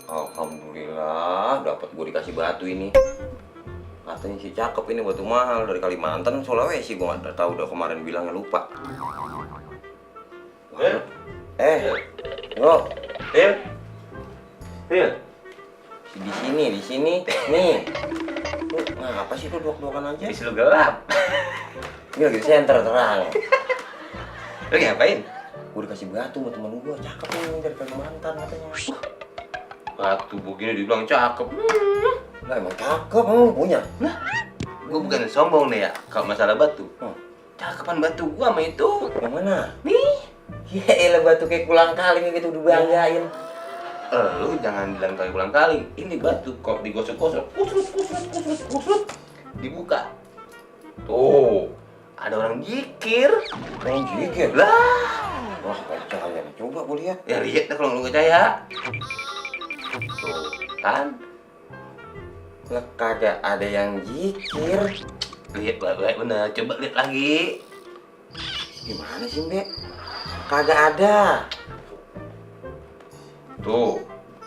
Alhamdulillah, dapat gue dikasih batu ini. Katanya sih cakep ini, batu mahal dari Kalimantan, Sulawesi. Gue nggak tahu, udah kemarin bilangnya lupa. Yo, di sini, nih. Lu ngapa sih lu duak-duakan aja? Bis lu gelap. Ini lagi di center terang. Lu ngapain? Gue dikasih batu sama temen gue, cakep nih dari Kalimantan katanya. Batu begini dibilang cakep. Lah emang cakep, lu punya? Gue bukan sombong nih ya kalau masalah batu. Cakepan batu gua sama itu. Yang mana? Nih. Ya elah, batu kayak kulang kali gitu dibanggain. Lu jangan bilang ulang kali. Ini batu kok digosok-gosok, kusut, dibuka. Tuh, ada orang jikir. Orang jikir? Lah, Wah, percaya nih. Coba gue lihat. ya lihat dah kalau lu percaya. Tuh, kan? Lah kagak ada yang jikir. Lihat baik-baik bener. Coba lihat lagi. Gimana sih, Mbak? Kagak ada. Tuh.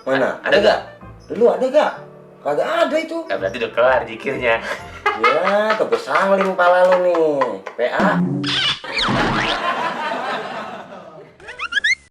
Mana? Ada gak? Lu ada gak? Kagak ada itu. Ya berarti udah kelar jikirnya. Ya, kebesang pala lu nih. PA.